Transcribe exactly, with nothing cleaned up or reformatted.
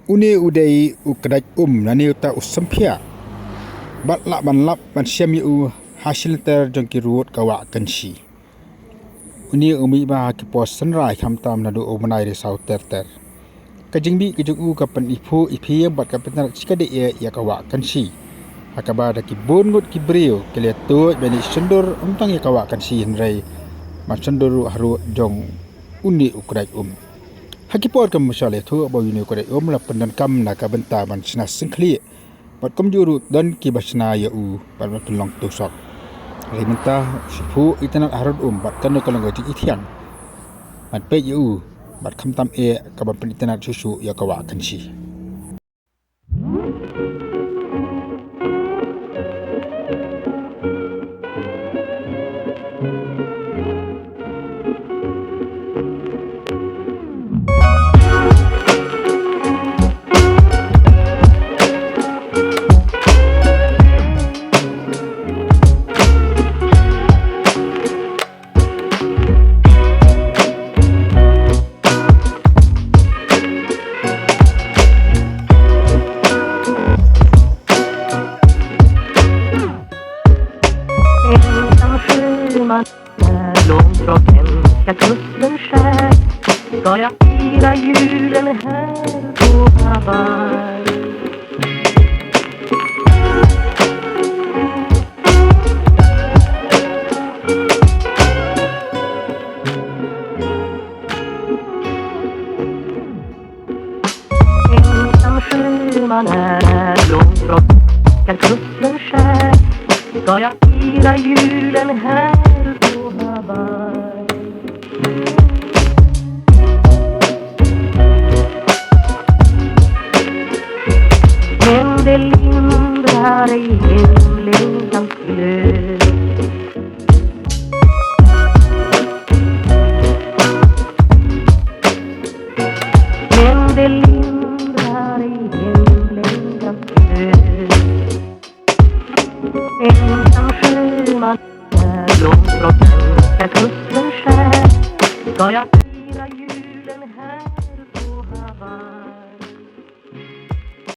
Une u dei u kdait um lane uta u symphia. Bad lah ban lap ban shem ïa u ha shilynter jong ki rud ka Wah Kynshi. Une u mih bha ha ki por synrai khamtam naduh u bnai ri saw ter ter. Ka jingbit ka jong u ka pyniphuh iphieng bad ka pyntynnat shikatdei ïa ka Wah Kynshi. Ha kaba da ki bun ngut ki briew ki la tuid ban ïa shyndur ym tang ïa ka Wah Kynshi hynrei ban shyndur ruh ha rud jong une u kdait um. Ha ki por ka mashal ïathuh ba une u kdait um la pyndonkam na ka bynta ban shna syngkhlieh. Bad kumjuh ruh don kiba shna ïa u bad ban pynlong tu sok. Hynrei mynta u shiphuh itynnat ha rud um bad kano ka long ka jingithiang ban peit ïa u bad khamtam eh kaban pynitynnat shuh shuh ïa ka Wah Kynshi.